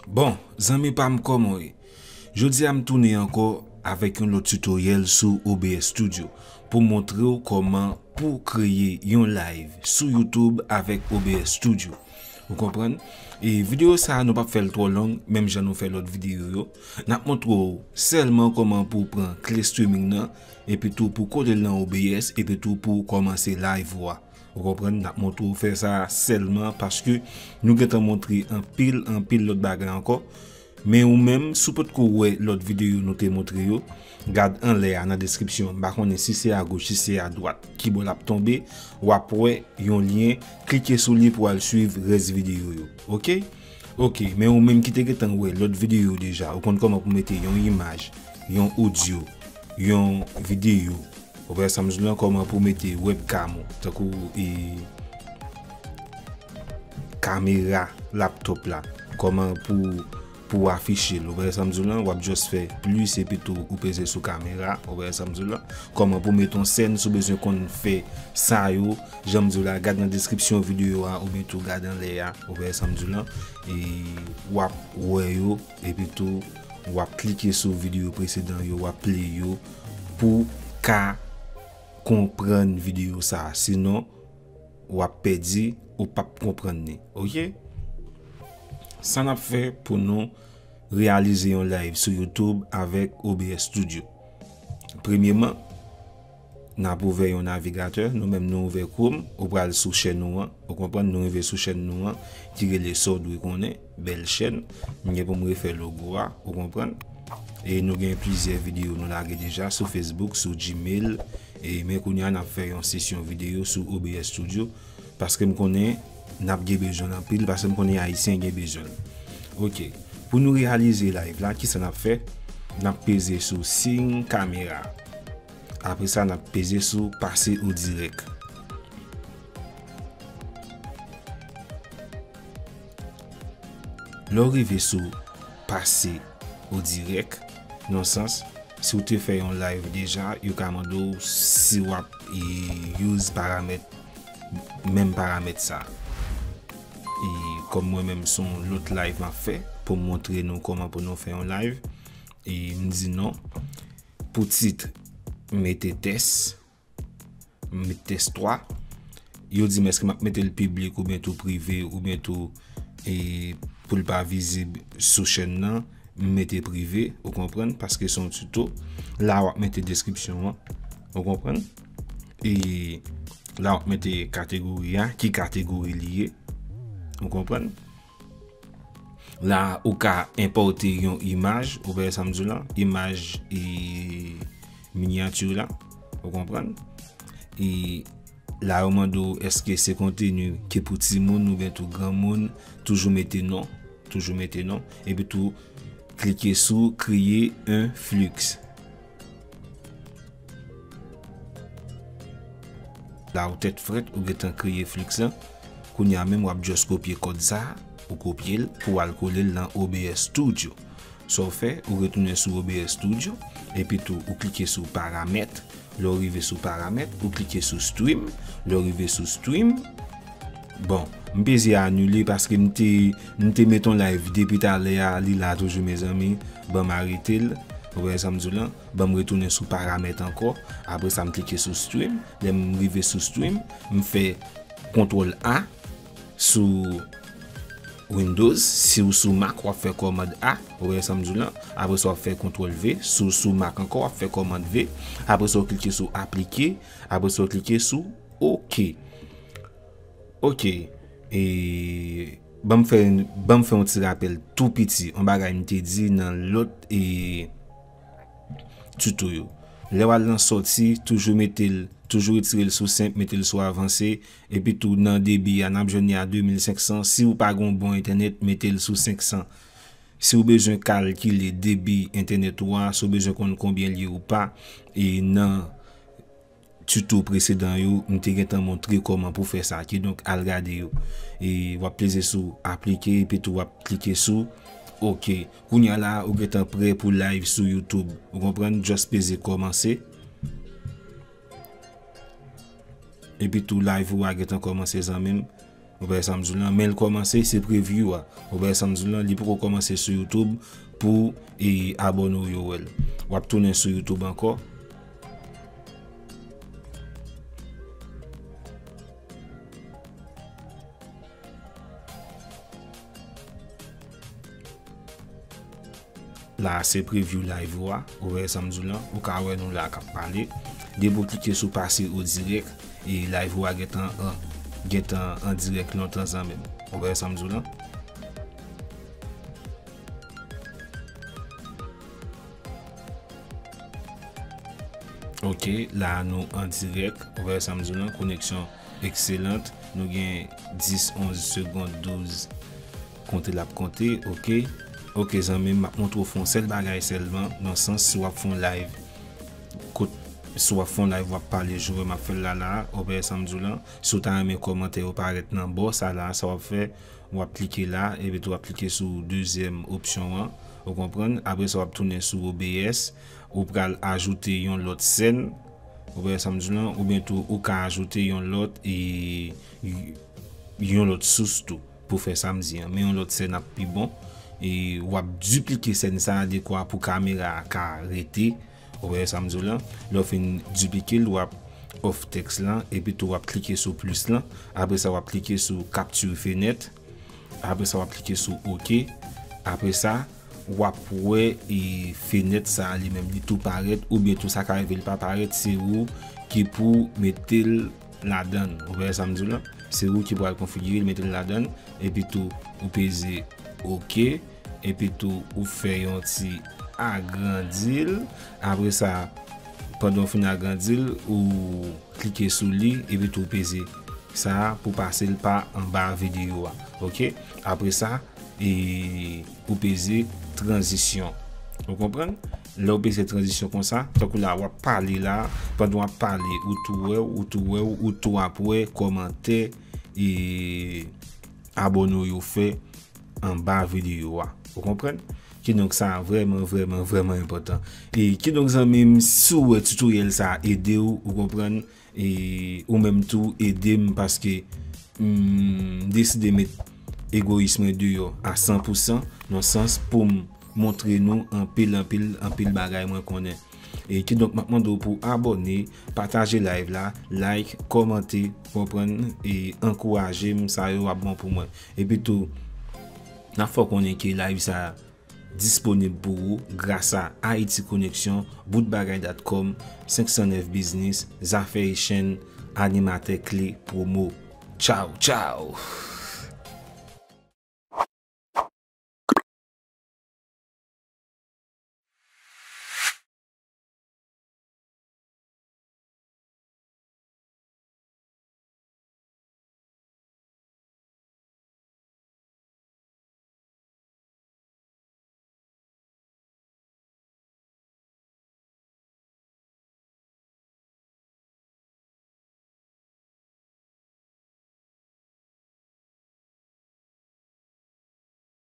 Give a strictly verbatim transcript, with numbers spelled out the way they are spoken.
Bon, zanmi pa m, kòman w ye? Jodi a m tounen ankò avèk yon lòt tutoriel sou O B S Studio pou montre w kòman pou kreye yon live sou YouTube avèk O B S Studio. Ou konprann? E videyo sa a, nou p ap fè l twò long, menm jan nou fè lòt videyo yo. N ap montre w sèlman kòman pou w pran kle streaming nan, epi tou pou w kole l nan O B S, epi tou pou w kòmanse live ou a. Ou konprann? N ap montre w fè sa sèlman paske nou gentan montre anpil, anpil lòt bagay ankò. Men ou menm, si w potko wè lòt videyo nou te montre yo, gad anlè a nan deskripsyon. M pa konnen si se agoch, si se adwat, ki bò l ap tonbe, w ap wè yon lyen, klike sou li pou w al swiv rès videyo yo. Oke? Oke, men ou menm ki te gentan wè lòt videyo yo deja, ou konn kòman pou mete yon imaj, yon odyo, yon videyo. Ou wè sa m di w lan, kòman pou mete webcam ou, tankou, e, kamera laptop la, kòman pou, pou afiche l. Ou wè sa m di w lan, w ap just fè plis epi tou ou peze sou kamera. Ou wè sa m di w lan, kòman pou mete yon sèn, si w bezwen konn fè sa yo, jan m di w la, gad nan deskripsyon videyo a, oubyen tou gad anlè a. Ou wè sa m di w lan, e w ap wè yo, epi tou w ap klike sou videyo presedan yo, w ap play yo pou ka konprann videyo sa a. Sinon, w ap pèdi, ou p ap konprann li. Oke? Sa n ap fè pou nou reyalize yon live sou YouTube avèk O B S Studio. Premyeman, n ap ouvè yon navigatè, nou menm nou ouvè Chrome, ou pral sou chèn ou an, ou konprann, nou rive sou chèn nou an, ki rele Sa W Dwe Konnen, bèl chèn, m gen pou m refè logo a, ou konprann. E nou gen plizyè videyo nou lage deja sou Facebook, sou Gmail, e men kounye a n ap fè yon sesyon videyo sou O B S Studio, paske m konnen n ap gen bezwen l anpil, paske m konnen Ayisyen gen bezwen l. Oke, pou nou reyalize live la, kisa n ap fè? N ap peze sou siy kamera. Apre sa, n ap peze sou pase o dirèk. Lè w rive sou pase o dirèk, nan sans, si w te fè yon live deja, yo ka mande w si w ap, e, use paramèt, menm paramèt sa. E kòm mwen menm se yon lòt live m ap fè, pou m montre nou kòman pou nou fè yon live, e m di non. Pou tit, m mete tès, m met tès twa. Yo di m èske m ap mete l piblik oubyen tou prive, oubyen tou, e, pou l pa vizib sou chèn nan, m mete prive, ou konprann, paske se yon tuto. La w ap mete deskripsyon an, ou konprann. E la w ap mete kategori a, ki kategori li ye, ou konprann. La, ou ka enpòte yon imaj, ou wè sa m di w la, imaj, e, minyati la, ou konprann? E la, yo mande w èske se konteni ki pou timoun oubyen tou granmoun, toujou mete non, toujou mete non, epi tou klike sou kreye yon flux. La ou tèt frèt, ou gentan kreye flix lan. Kounye a menm, w ap just kopye kòd sa, ou kopye l pou w al kole l nan O B S Studio. Sa w fè, ou retounen sou O B S Studio, epi tou ou klike sou paramèt. Lè w rive sou paramèt, ou klike sou stream. Lè w rive sou stream, bon, m peze anile paske m te, m te met yon live depi talè a, li la toujou, mezanmi. Ban m arete l. Ou wè sa m di w lan? Ban m retounen sou paramèt ankò. Apre sa, m klike sou stream. Lè m rive sou stream, m fè kontwòl A sou Windows. Si w sou Mac, w ap fè kòmand A. Ou wè sa m di w lan? Apre sa, w ap fè kontwòl V. Si w sou Mac ankò, w ap fè kòmand V. Apre sa, w klike sou aplike. Apre sa, w klike sou OK. OK. E, ban m fè, ban m fè yon ti rapèl tou piti, yon bagay m te di nan lòt, e, tuto yo. Lè w al nan sòti, toujou mete l, toujou retire l sou senp, mete l sou avanse, epi tou nan debi a, n ap jwenn li a de mil senk san. Si w pa gen yon bon entènèt, mete l sou senk san. Si w bezwen kalkile debi entènèt ou a, si w bezwen konn konbyen l ye ou pa, e nan tuto presedan yo, m te gentan montre kòman pou fè sa. Kidonk, al gade yo. E w ap peze sou aplike, epi tou w ap klike sou OK. Kounye a la, ou gentan prè pou live sou YouTube. Ou konprann? Just peze kòmanse. Epi tou live ou a gentan kòmanse, zanmi m. Ou wè sa m di w lan, men l kòmanse, se preview a. Ou wè sa m di w lan, li poko kòmanse sou YouTube pou e abòne w yo wè l. W ap tounen sou YouTube ankò. La a se preview live ou a, ou wè sa m di w lan, ou ka wè nou la k ap pale. Depi w klike sou pase o dirèk, e live ou a gentan an, gentan an dirèk lontan zanmi m. Ou wè sa m di w lan? Ok, la a nou an dirèk, ou wè sa m di w lan, koneksyon excellent. Nou gen dis, onz segonn, douz. Konte l ap konte, ok. Ok, zanmi m, m ap montre w fè yon sèl bagay sèlman, nan sans si w ap fè yon live. Kot, si w ap fè yon live, w ap pale, jan w wè m ap fè l la, la, ou wè sa m di w lan. Si w ta renmen kòmantè yo parèt nan bò, sa la, sa w ap fè, w ap klike la, epi tou w ap klike sou dezyèm opsyon an, ou konprann? Apre sa, w ap tounen sou O B S, ou pral ajoute yon lòt sèn, ou wè sa m di w lan, oubyen tou ou ka ajoute yon lòt, e, y-, yon lòt sous tou pou fè sa m di an. Men yon lòt sèn ap pi bon. E w ap diplike sèn sa a dekwa pou kamera a ka rete. Ou wè sa m di w lan? Lè w fin diplike l, w ap off tèks lan, epi tou w ap klike sou plis lan. Apre sa, w ap klike sou kapti fenèt. Apre sa, w ap klike sou ok. Apre sa, w ap wè e fenèt sa a li menm, li tou parèt, oubyen tou sa ka rive li pa parèt, se ou ki pou mete l ladan l. Ou wè sa m di w lan? Se ou ki pral konfigire l, mete l ladan l, epi tou ou peze ok, epi tou ou fè yon ti agrandi l. Apre sa, pandan w fin agrandi l, ou klike sou li, epi tou ou peze sa a pou pase l pa anba videyo a. Ok? Apre sa, e ou peze tranzisyon. Ou konprann? Lè ou peze tranzisyon konsa, tankou la, w ap pale la, pandan w ap pale, ou tou wè, ou tou wè, ou tou ap wè kòmantè e abòne w yo fè anba videyo a. Ou konprann? Kidonk sa vrèman, vrèman, vrèman enpòtan. E kidonk zanmi m, si w wè tutorial sa ede w, ou konprann, e ou menm tou ede m paske m deside met egoyis mwen deyò a san pou san, nan sans pou m montre nou anpil, anpil, anpil bagay mwen konnen. E kidonk, m ap mande w pou w abòne, pataje live la, like, kòmante, konprann, e ankouraje m, sa yo ap bon pou mwen. Epi tou, n ap fè w konnen ke live sa disponib pou ou gras a Haiti Connection, bout bagay dot com, senk san nèf Business, Zafè Echanj, animatè kle, pwomo. Tchaw, tchaw!